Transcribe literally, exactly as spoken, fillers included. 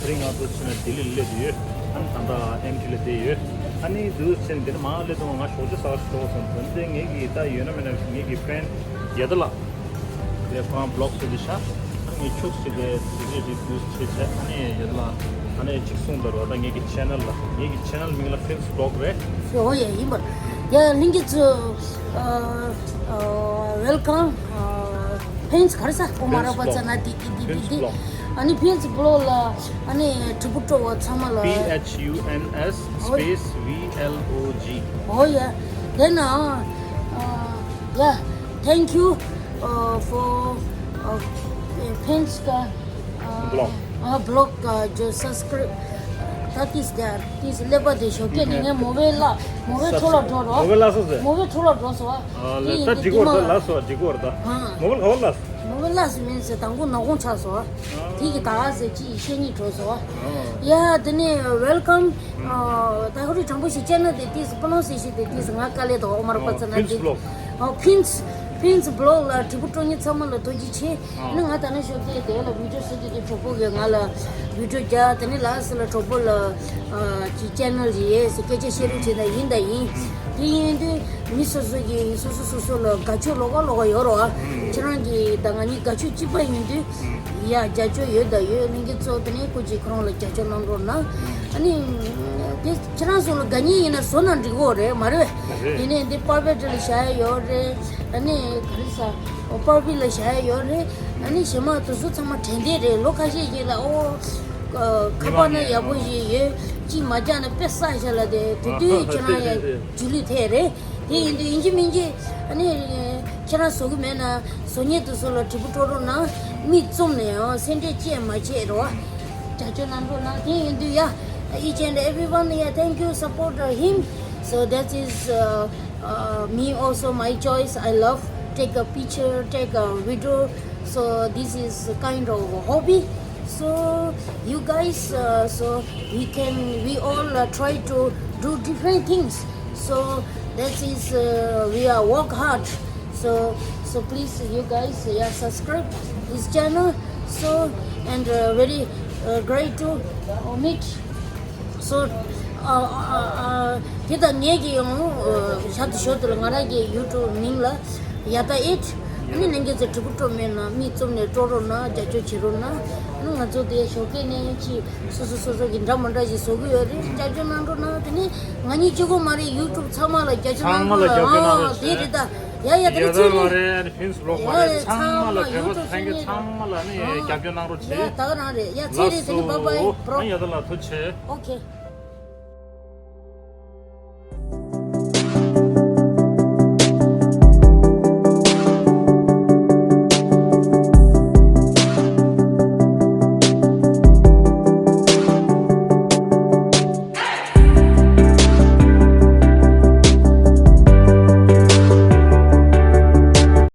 དེ་རིང་ང་ཚོ་ཕྱིན་ན་ལྡི་ལི་སླེབས་ཡོད། ཨ་ནི་ད་ལྟ་ཨེམ་ཊི་ལ་བསྡད་ཡོད། ཨ་ནི་འདུག་ཕྱིན་འདི་ནས་མར་སླེབས་དུས་ང་ཞོགས་ཇ་ཟ་བར་འགྲོ་སོང་། དོན་དེ་ངེད་ཀྱི་ད་ཡོད་ན་མེད་ན་ངེད་ཀྱི་ཕྲེན་ཌི་ཡ་ད་ལ་དེ་ཁོ་རང་བི་ལོག་བཟོས་ཏེ་ཤག་ཨ་ནི་ངས་ཁྱུག་ཅིག་དེ་དེ་རིགས་རིགས་འདུག་བྱས་བྱས། ཨ་ནི་ཡ་ད་ལ་ཨ་ནི་གཅིག་གསུངས་དང་རོགས། ད་ངེད་ཀྱི་ཆེ་ནལ་ལ་ངེད་ཀྱི་ཆེ་ནལ་མིང་ལ་ཕྲེན་ཌི་བི་ལོག་རེད། ཨོ་ཡ་ཡིན་པར། ཡ་ལྷན་རྒྱས་ཚོ། ཨ་ཨ་ཝེལ་ཀམ། ཨ་ཕྲེན་ཌི་ག་རེ་ཟ། ཨོ་མ་ར་པ་ཙ་ན་དི་དི་དི་དི་དི། ཨ་ནི་ཕྲེན་ཌི་བི་ལོག་ལ་ཨ་ནི་དྲིལ་བུ་སྤྲོ་བ་ཚང་མ་ལ། P H U N S space V L O G. ཨོ་ཡ། དེ་ན་ཡ། Thank you for ཕྲེན་ཌི་ག་བི་ལོག་ཨ་བི་ལོག་ག་ཇོ་སབ་སི་ཀ་རེབ། ད་ཏིས་དེ་ཏིས་ཀླད་པ་དེ་ཞོགས་ཀས་ནི་ངས་མོ་བེ་ལ་མོ་བེ་འཕྲོ་ལ་འགྲོ་རོགས། མོ་བེ་ལ་སོ་ཟེར། མོ་བེ་འཕྲོ་ལ་འགྲོ་སོ། ཨ་ལེ། ད་ཇི་གོར་ད་ལ་སོ་ཇི་གོར་ད། ཨ་མོ་བེ་ལ་ཧོ་ལ། མོ་བེ་ལ་སོ་མིན་ཟེར་དང་པོ་ནག་ཁུང་ཆགས་སོ། དེ་གི་ད་ཟེར་ཅི་ཤེས་ཉིད་འགྲོ་སོ། ཡ་དེ་ནས་ཝེལ་ཀམ། ད་ཧུ་རི་དྲང་པོ་ཞིག་ཅན་ན་དེ་ཏིས་པོ་ནོན་སི་ཡེ་ཤན་དེ་ཏིས་ང་དཀའ་ལས་དོ་ཨོ་མ་ར་པ་ཙ་ན་དེ། ཕྲེན་ཌི་བི་ལོག་ཨོ་ཕྲེན་ཌི་ཕྲེན་ཌི་བི་ལོག་ལ་དྲིལ་བུ་སྤྲོ་མཁན་ཚང་མ་ལ་ཐུགས་རྗེ་ཆེ། ཨ་ནི་ང་ད་ནི་ཞོགས་ཀས་དེ་ལ་བི་ཌི་ཡོ་བཟོ་དུས་དེ་གྲོགས་པོ་གིས་ང་ལ་བི་ཌི་ཡོ་རྒྱག་དེ་ནི་ལ་སི་ལ་གྲོགས་པོ་ལ་ཅི་ཅེ་ནལ་ཡིན་ཟེར་སྐད་ཆ་བཤད་རོགས་བྱས་ན་ཡིན་ད་ཡིན། དེ་ཡིན་དུས་མི་སོ་སོ་གིས་སོ་སོ་སོ་སོ་ལ་དགའ་ཕྱོགས་ལོགས་ཀ་ལོགས་ཀ་ཡོད་རོགས། ཁྱེད་རང་གིས་ད་ང་གཉིས་དགའ་ཕྱོགས་གཅིག་པ་ཡིན་དུས་ཡ་རྒྱབ་སྐྱོར་ཡོད་ད་ཡོད། ལྷན་རྒྱས་ཚོ་དེ་ནི་སྐུ་མཁྱེན་ཁོ་རང་ལ་རྒྱབ་སྐྱོར་གནང་རོགས་གནང་། ཨ་ནི་དེ་ཁྱེད་རང་ཚོ་ལ་དགའ་ཉེ་ཡིན་ན་བཟོ་ན་འགྲིག་གོ་རེད་མ་རེད། ཡིན་ནའི་འདི་པར་པེ་ཊི་ལ་བཞག་ཡ་ཡོད་རེད། ཨ་ནི་ག་རེ་ཟ། པར་པི་ལ་བཞག་ཡ་ཡོད་རེད། ཨ་ནི་གཞན་མ་དེ་ཚོ་ཚང་མ་དྲན་རྟེན་རེད། ལོ་ཁ་ཤས་ཤིག་ལ་ཨོ་ཁ་པར་ན་ཡག་པོ་ཞིག་ཡོད། གཅིག་མ་རྒྱག་ན་དཔེ་བསགས་བཞག་ལ་དེ་དེ་དུས་ཁྱེད་རང་ཡ་ཇུས་ལུས་ཐེབས་རེད། དེ་ཡིན་དུས་ཡིན་གཅིག་མིན་གཅིག་ཨ་ནི་ཁྱེད་རང་བཟོ་གི་མེད་ན་བཟོ་མཁན་དེ་ཚོ་ལ་དྲིལ་བུ་སྤྲོད་རོགས་གནང་། མིག་བཙུམ་ནས་ཡང་སེམས་ཁྲལ་ཅི་ཡང་མ་བྱེད་རོགས། རྒྱབ་སྐྱོར་གནང་རོགས་གནང་། དེ་ཡིན་དུས་ཡ། Each and everyone, yeah, thank you, support uh, him. So that is uh, uh, me also my choice. I love take a picture, take a video. So this is kind of a hobby. So you guys, uh, so we can, we all uh, try to do different things. So that is uh, we are work hard. So so please you guys, yeah, subscribe this channel. So and uh, very uh, great to uh, meet. So uh, uh, uh, དེ་དང་ངེད་ཀྱི་ཡང་ཞག་དུ་ཞོར་དུ་ལ་ང་རང་གི་ཡུ་ཊུབ་མིང་ལ་ཡ་ད་ཨེ་ཊི། ཨ་ནི་ལྷན་རྒྱས་ཚོ་དྲིལ་བུ་སྤྲོད་མེད་ན་མིག་བཙུམ་ནས་སྤྲོད་རོགས་གནང་། རྒྱབ་སྐྱོར་བྱེད་རོགས་གནང་། ཨ་ནི་ང་ཚོ་དེ་ཞོགས་ཀས་ནས་ཅི་སོ་སོ་སོ་སོ་གི་འདྲ་མི་འདྲ་ཞིག་བཟོ་གི་ཡོད་རེད། རྒྱབ་སྐྱོར་གནང་རོགས་གནང་། དེ་ནི་ང་གཉིས་གཅིག་པོ་མ་རེད། ཡུ་ཊུབ་ཚང་མ་ལ་རྒྱབ་སྐྱོར་གནང་རོགས་གནང་། ཨ་དེ་རེད་ད། ཡ་ཡ་དེ་རེད། ཚེ་རིང་མ་རེད། ཕིན་སི་བི་ལོག་མ་རེད། ཚང་མ་ལ་བོད་པ་ཚང་གི་ཚང་མ་ལ་ནི་རྒྱབ་སྐྱོར་གནང་རོགས་བྱེད། ཡ་ད་ག་རང་རེད། ཡ་ཚེ་རིང་། དེ་ནི་bye bye bro. ཡ་ད་ལ་ཐུགས་རྗེ་ཆེ། Okay.